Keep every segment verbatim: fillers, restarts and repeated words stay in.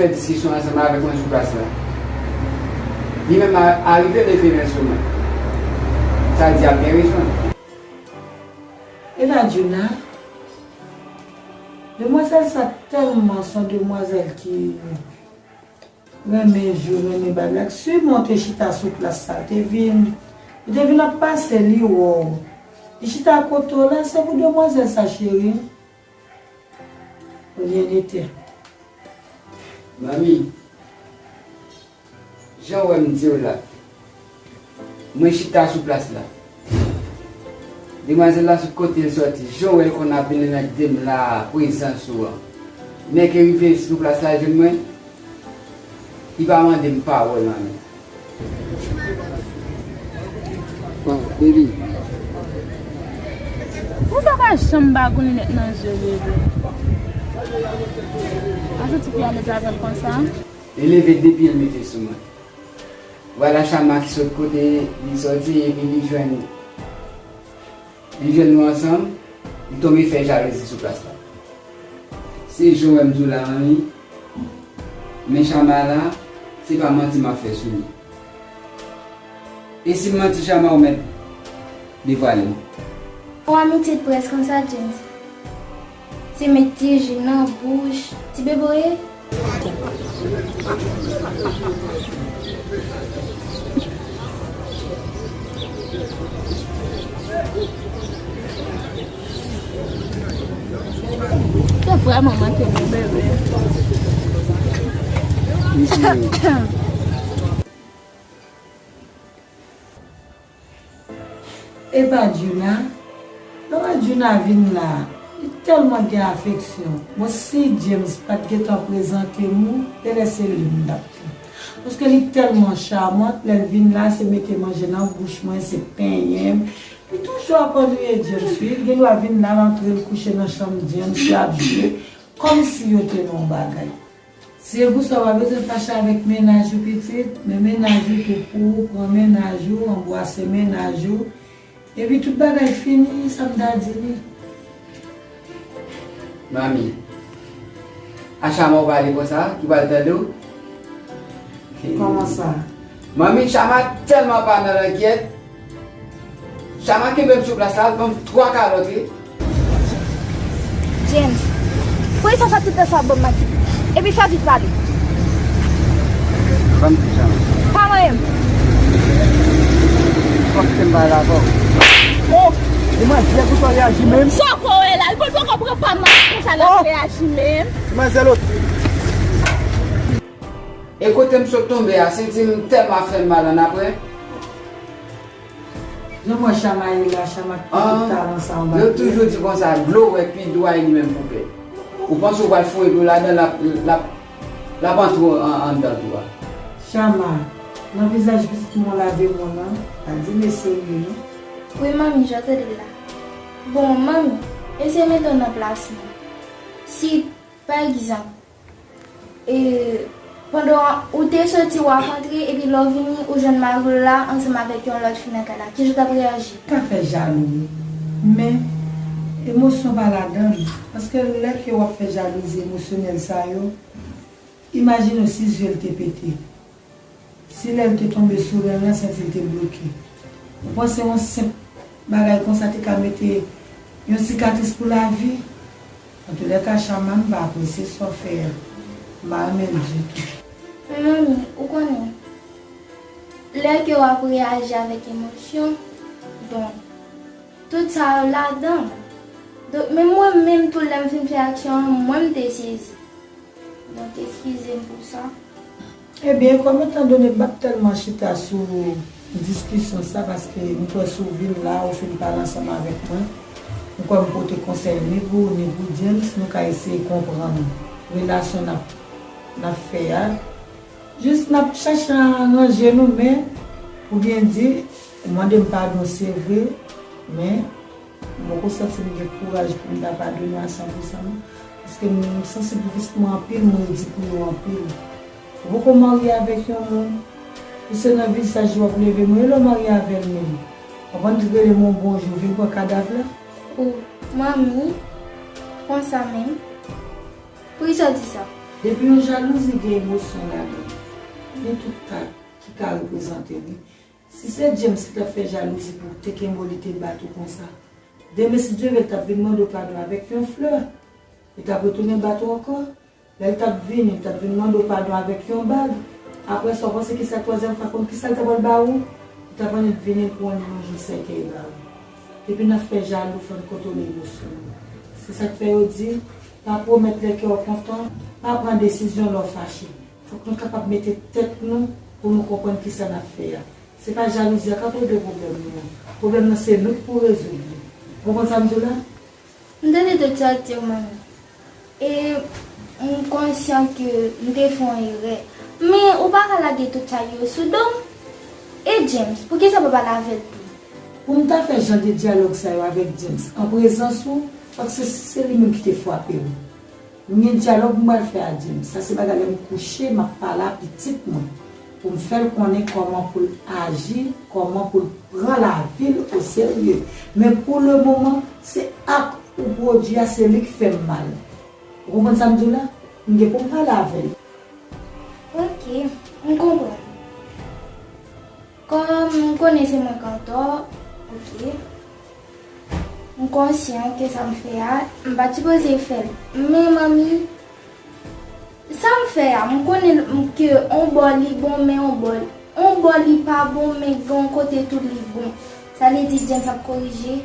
Fè diskisyon ansanm avèk mwen sou plas la. Li menm a- arive leve men sou mwen. Sa di ap gen rezon. Eva Juna, demwazèl sa tèlman se yon demwazèl ki renmen jwe, renmen bay blag. Si mwen te chita sou plas sa, te vin, li te vin ap pase, li wè w. Li chita kote w la, se pou demwazèl sa, cheri. Olye nete. Manmi, jan w wè m di w la, mwen chita sou plas la. Demwazèl la sot kote l sòti, jan w wè l konn ap vin nan de m la, prezans ou an. Nèg ki rive sou plas la jwenn mwen, li pa mande m pawòl, manmi. Waw, baby. Ou pa ka janm ba gon linèt nan je w, bebe. An soti pi alèz avè l konsa. Li leve de pye l mete sou mwen. Vwala Chama ki sot kote li sòti epi li jwenn, li jwenn nou ansanm, li tonbe fè jalouzi sou plas la. Se jan w wè m di w la, manmi, men Chama la, se pa manti m ap fè sou li. E si m manti, Chama, ou mèt devwale m. Yon amitye près konsa, James. Se met ti ji nan bouch ti bebe w ye. Te vrèman manke bon bebe. Epa Djouna, lè w wè Djouna vin la, li tèlman gen afeksyon. Bon, si James pa t gentan prezante m ou, genlè se li m t ap pran. Paske li tèlman chamant, lè l vin la, se mete manje nan bouch mwen, se penyen m. Li toujou ap annuiye James, wi. Li gen dwa vin la, l antre, l kouche nan chanm James, y ap jwe, kòmsi yo te nan yon bagay. Se pou sa w pa bezwen fache avèk mennaj ou pitit, men mennaj ou tou pou ou, pran mennaj ou, anbwase mennaj ou, epi tout bagay fini, sa m ta di li. Manmi, a Chama w pale konsa, ki pral tande w? Kòman sa? Manmi, Chama tèlman pa nan langyèt, Chama kenbe m sou plas la, l ban m twa kalòt, wi. James, poukisa w fè tout tan sa w ap ban m manti? Epi fè vit pale. Ban m di Chama. Pa manyen m. Fòk se m pale avè w. Oh! Demwazèl, poukisa w reyaji menm? Sa w kwè w ye la? Li poko pran pa m konsa l ap reyaji menm. Demwazèl ot. E kote m sot tonbe a, senti m tèlman ap fè m mal annapre. Jan m wè Chama ye la, Chama ki tout talan sa anba pye. Yo toujou di konsa, dlo wè pi dway li menm pou pè. Ou panse w pral foure dlo ladan l, l ap, l ap, l ap antre an, anndan tou a. Chama, nan vizaj pitit mwen w lave mwen an, pa di mesye w li non. Wi manmi, jan w tande l la. Bon, manmi, eseye mete w nan plas mwen. Si, pa egzanp, E pandan w ap, ou te soti, w ap antre, epi lè w vini, ou jwenn mari w la ansanm avèk yon lòt fi nan kay la. Kijan w t ap reyaji? Ka fè jalou, wi. Men, emosyon pa ladan l. Paske lè ke w ap fè jalouzi emosyonèl sa yo, imajine w si zye l te pete. Si lè l te tonbe sou rèl lan, senti l te bloke. Ou panse yon senp bagay konsa te ka mete yon sikatris pou lavi? Antoulèka, Chama, m pa apresye sa w fè a. M pa renmen l ditou. Men manmi, ou konnen, lè ke w ap reyaji avèk emosyon, donk, tout sa yo ladan l. Donk, menm mwen menm tou, lè m fin fè aksyon an, mwen m te sezi. Donk, eskize m pou sa. Ebyen, kòm etandone m p ap tèlman chita sou diskisyon sa, paske m kwè si w vin la, ou fin pale ansanm avèk mwen, m kwè m pote konsèy ni pou ou, ni pou James, nou ka eseye konprann relasyon n ap, n ap fè a. Jis n ap chache aranje nou, men, pou byen di, ou mande m padon, se vre, men, M poko santi m gen kouraj pou m ta padone a san pou san non. Paske m sansib pou pitit mwen anpil, m redi pou yo anpil. Ou poko marye avèk yon moun, ou se nan vizaj li w ap leve mwen, e lè w marye avè l menm? W ap annik rele m yon bonjou, vin pran kadav la? O, manmi, konsa menm? Poukisa w di sa? Depi yon jalouzi gen emosyon ladan, gen tout ka ki ka reprezante li. Si se James ki t ap fè jalouzi pou w te kenbe w, li te bat ou konsa, demen si Dye vle, l t ap vin mande w padon avèk yon flè. Li t ap retounen bat ou ankò. Lè l t ap vini, li t ap vin mande w padon avèk yon bag. Apre sa, w panse ki sa twazyèm fwa, konn ki sa l ta pral ba ou? Li t ap annik vini pou yon jou sèkèy ba ou. Depi n ap fè jalou, fò n kontwole emosyon nou. Se sa k fè yo di, pa pwomèt lè kè w kontan, pa pran desizyon lè w fache. Fòk nou kapab mete tèt nou pou nou konprann ki sa n ap fè a. Se pa jalouzi a k ap regle pwoblèm nou an. Pwoblèm nan se nou k pou rezoud li. Ou konprann sa m di w la? M tande tout sa w di yo, manmi. E m konsyan ke m te fè yon erè. Men ou pa ka lage tout sa yo sou do m. E James, poukisa w pa pale avè l tou? Pou m ta fè jan de dyalòg sa yo avèk James an prezans ou, fòk se, se li menm ki te frape m. M gen dyalòg m pral fè a James. Sa se bagay lè m kouche, m ap pale a pitit mwen. Pou m fè l konnen kòman pou l aji, kòman pou l pran lavi l oserye. Men pou le moman, se ak ou pwodui a, se li k fè m mal. Ou konprann sa m di w la? M gen pou m pale avè l. Ok, m konprann. Kòm m konnen se mwen k antò, ok. M konsyan ke sa m fè a, m pa t sipoze fè l. Men manmi, sa m fè a, m konnen ke on bò li bon, men on bò, on bò li pa bon, men gen on kote tou li bon. Sa vle di James ap korije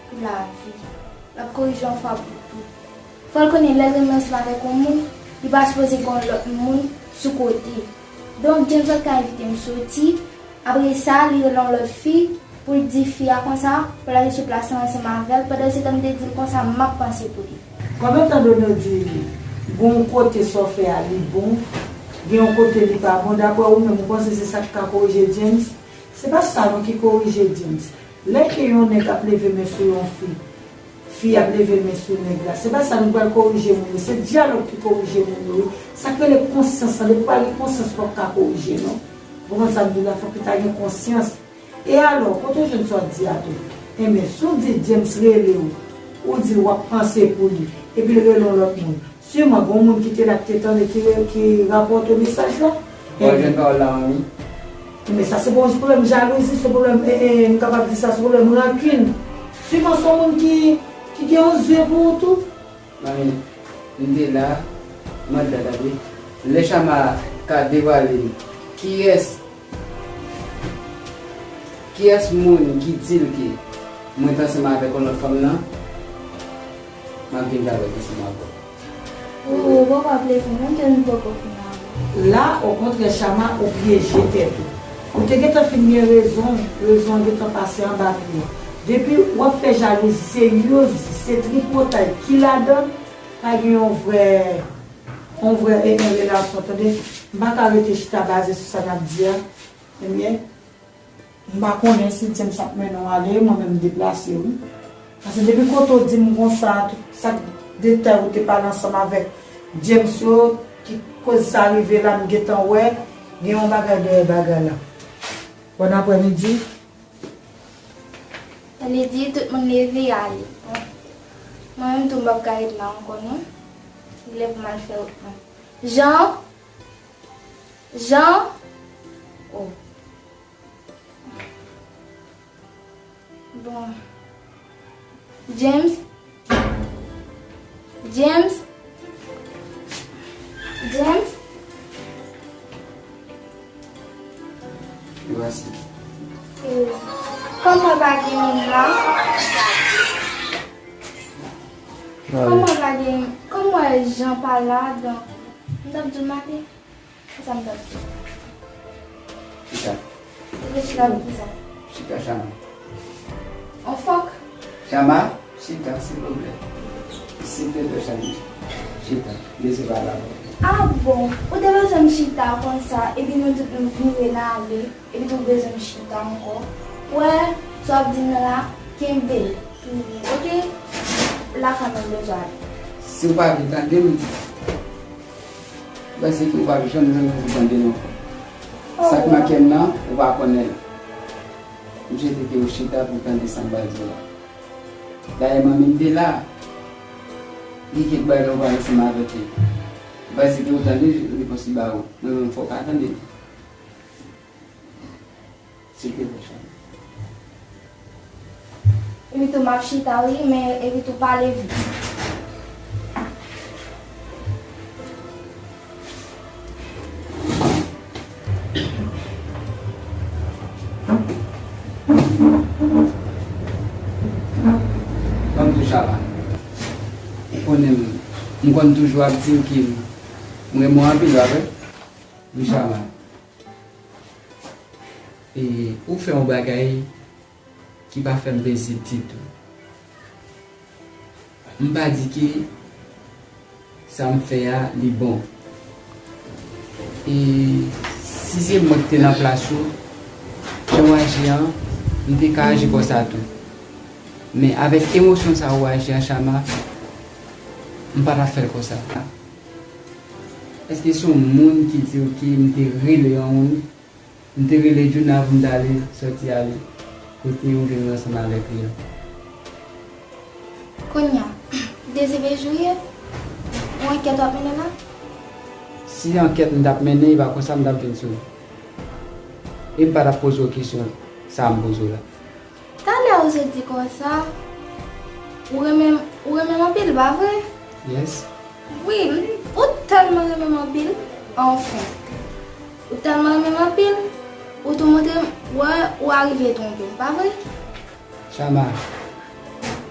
pou lavi. L ap korije yon fwa pou tout. Fò l konnen lè l renmen ansanm avèk yon moun, li pa sipoze gen yon lòt moun sou kote. Donk, James pa t ka envite m soti. Apre sa, li rele yon lòt fi pou l di fi a konsa pou l ale sou plas lan ansanm avè l. Pandan se tan, m te di l konsa, m ap panse pou li. Kòm etan done w di gen yon kote sa w fè a li bon, gen yon kote li pa bon, daprè ou menm, ou panse se sa k ka korije James? Se pa sa non ki korije James. Lè ke yon nèg ap leve men sou yon fi, fi ap leve men sou nèg la, se pa sa nou pral korije moun yo. Se dyalòg ki korije moun yo, wi. Sa k rele konsyans lan, depi w pa gen konsyans, w p ap ka korije, non. Ou konprann sa m di w la, fòk li ta gen konsyans. E alò, kote w jwenn sa w di a tou? Enben, si w di James rele w, ou di w ap panse pou li, epi l rele yon lòt moun, siman, gen yon moun ki te la, ki te tande, ki, ki rapòte w mesaj la. Bon, jwenn pawòl la, manmi. Men sa se pa yon pwoblèm jalouzi, se pwoblèm, e, e, m kapab di sa, se pwoblèm rankin. Siman, se yon moun ki, ki gen yon zye pou ou tou. Manmi, m te la, m ap tande. Lè Chama ka devwale kiyès, kiyès moun ki di l ke mwen t ansanm avèk yon lòt fanm nan, m ap vin travay ansanm avè w. Ou, ou poko ap leve non, ke nou poko fin avè w. La, okontrè, Chama, ou pyeje tèt ou. Ou te gentan fin gen rezon, rezon an gentan pase anba pye w. Depi w ap fè jalouzi, se yozi, se tripotay ki ladan l, pa gen yon vrè, yon vrè, e, e, relasyon, tande. M pa ka rete chita baze sou sa n ap di a. Ebyen, m pa konnen si James ap mennen w ale, mwen menm m deplase wi. Paske depi kote w di m konsa, tout sa k detay ou te pale ansanm avèk James yo, ki koz sa rive la, m gentan wè gen yon bagay dèyè bagay la. Bòn aprèmidi. Sa vle di tout moun leve ale. Bon. Mwen menm tou m p ap ka ret la ankò non. Li lè pou m al fè wout mwen. Jean? Jean? Oh. Bon. James? James? James? Yo, asi. Eh, kòm mwen pa gen moun la? Kòm mwen pa gen, kòm mwen Jean pa la, donk, m t ap di w maten. Sa m t ap di. Chita. Ou vle chita pou kisa? Chita, Chama. On fòk? Chama, chita, silvouplè. Silvouplè, Chama. Chita. Mesye pa la. Ah bon, ou te bezwen m chita konsa, epi nou tout nou vire n ale, epi tou bezwen m chita ankò. Wè, sa w ap di m nan la, kenbe l toujou, oke? Lakay mwen bezwen ale. Si w pa vle tande m, Ou panse ke ou p ap janm, janm, janm tande non. Sa k nan kè m nan, ou pa konnen l. M swete ke ou chita pou w tande sa m pral di w la. Dayè, manmi m te la. Gen kèk bagay ou pale ansanm avèk li. M panse ke ou tande repons li ba ou. Mwen menm, fò w pa tande. Silvouplè, Chama. Epi tou, m ap chita, wi, men epi tou pale vit. Ban m tou, Chama. Ou konnen m, m konn toujou ap di w ke m renmen w anpil, pa vre? Wi, Chama. E ou fè yon bagay ki pa fè m plezi ditou. M pa di ke sa m fè a, li bon. E si se mwen ki te nan plas ou, jan w aji an, m te ka aji konsa tou. Men avèk emosyon sa ou aji an, Chama, m pa t ap fè l konsa. Èske se yon moun ki di w ke m te rele yon moun? M te rele Djouna pou m t ale sòti ale kote ou vin ansanm avèk li an. Kounye a, DCPJ ou ye? Ou ankèt w ap mennen la? Si ankèt m t ap mennen, e pa konsa m t ap vin sou ou. E m pa t ap poze w kesyon sa a m poze w la. Talè ou sot di konsa, ou renmen, ou renmen m anpil, pa vre? Yes. Wi, m, ou tèlman renmen m anpil. Anfen. Ou tèlman renmen m anpil, ou tou montre m, wè, ou arive twonpe m, pa vre? Chama,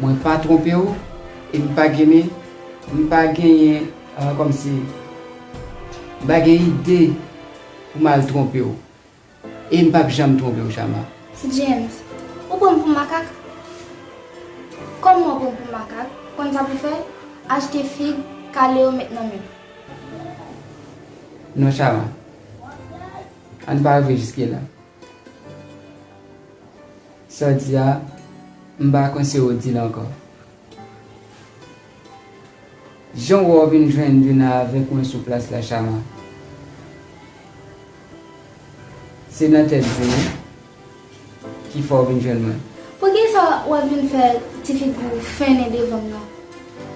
mwen pa twonpe w, e m pa genyen, m pa genyen, ah, kòmsi, m pa gen ide pou m al twonpe w. E m p ap janm twonpe w, Chama. James, ou pran m pou makak? Kòman w pran m pou makak? Konn sa pou fè? Achte fig, kale yo met nan men m. Non, Chama. Ann pa rive jiske la. Sa w di a, m pa konseye w di l ankò. Jan w wè w vin jwenn Djouna avèk mwen sou plas la, Chama, se nan tèt di w ki fè w vin jwenn mwen. Poukisa w ap vin fè ti figi w fennen devan m nan?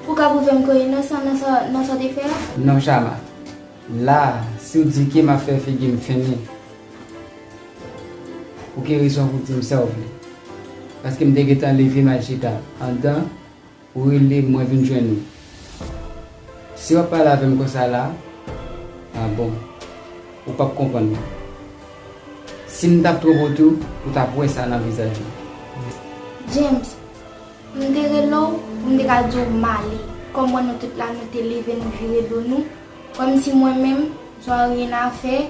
Pou w ka pwouve m ke w inosan nan sa, nan sa w te fè a? Non, Chama. La a, si w di ke m ap fè figi m fennen, ou gen rezon pou w di m sa w vle. Paske m te gentan leve m al chita anndan, ou rele m, mwen vin jwenn ou. Si w ap pale avè m konsa la, a bon, ou p ap konprann mwen. Si m t ap twonpe w tou, ou t ap wè sa nan vizaj mwen. James, m te rele w pou m te ka di w m ale. Kòm wè nou tout la, nou te leve, nou vire do nou, kòmsi mwen menm, sans rien à faire.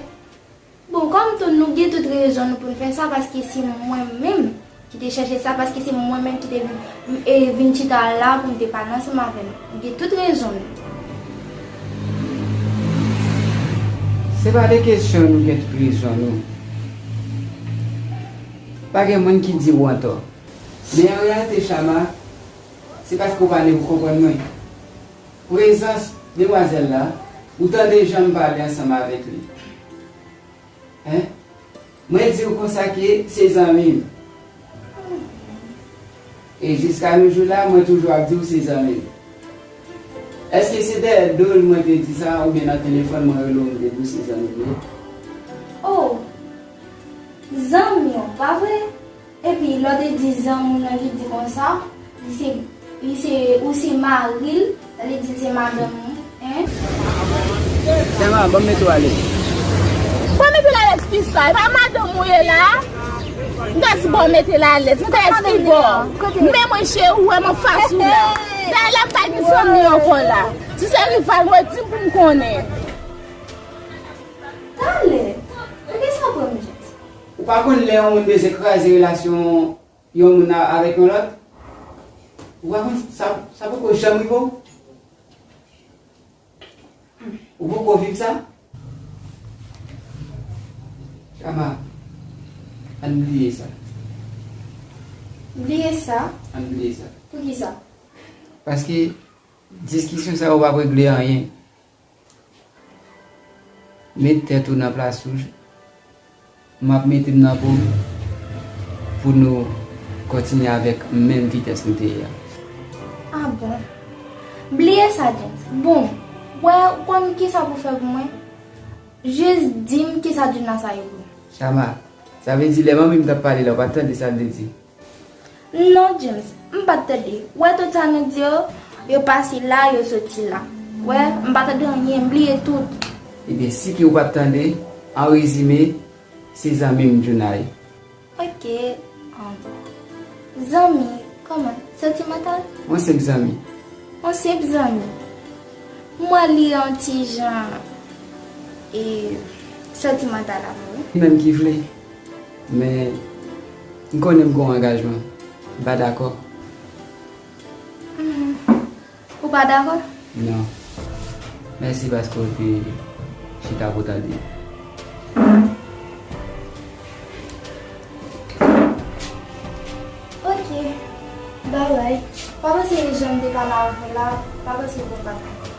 Bon, kòm tou nou gen tout rezon nou pou n fè sa, paske se mwen menm ki te chèche sa, paske se mwen menm ki te vin, e, vin chita la pou m te pale ansanm avè l. M gen tout rezon nou. Se pa de kesyon nou gen tout rezon nou. Pa gen moun ki di w antò. Men an reyalite, Chama, se paske w pa leve pou konprann mwen. Prezans demwazèl la, ou tande jan m pale ansanm avèk li. Hein? Mwen di w konsa ke se zanmi m. E jiska nou jou la, mwen toujou ap di w se zanmi m. Èske se dèyè do l mwen te di sa, oubyen nan telefòn mwen rele w, m te di w se zanmi m ye? Oh! Zanmi w, pa vre? Epi lè w te di zanmi w nan, li di konsa, li se, li se, ou se mari l, sa vle di l se madanm ou, en? Sèlman, ban m mete w alèz. Ban m mete l alèz ki sa? E pa madanm ou ye la? M ta di ban m mete l alèz, m ta di ki bò? Men mwen cheri, ou wè m anfas ou la. Dayè la m pa gen zanmi ankò la. Si se rival mwen, di m pou m konnen. Talè, poukisa w pran m jès? Ou pa konn lè yon moun bezwen kraze relasyon yon moun a, avèk yon lòt? Ou pa konn sa, sa poko janm rive w? Ou poko viv sa? Chama, ann bliye sa. Bliye sa? Ann bliye sa. Poukisa? Paske diskisyon sa yo p ap regle anyen. Met tèt ou nan plas ou. M ap mete m nan po m pou nou kontinye avèk menm vitès nou te ye a. Ah bon? Bliye sa, James. Bon, Wè, ou konn kisa pou fè pou mwen? Jis di m kisa Djouna sa ye pou ou. Chama, sa vle di lè manmi m t ap pale la, ou pa t tande sa l te di? Non, James, m pa t tande. Ou wè tout sa nou di yo, yo pase la, yo soti la. Wè, m pa tande anyen, m bliye tout. Ebyen, si ke ou pa t tande, an rezime, se zanmi m Djouna ye. Ok, um, zanmi, kòman? Santimantal? Yon senp zanmi. Yon senp zanmi. M wè li yon ti jan e santimantal avè w, wi. Li menm ki vle. Men, m konnen m gen yon angajman. M pa dakò. Mhm. Ou pa dakò? Non. Mèsi paske w te chita pou w tande. Ok. Babay. Pa panse jan m te pale avè w la, pa panse pou w pa dakò.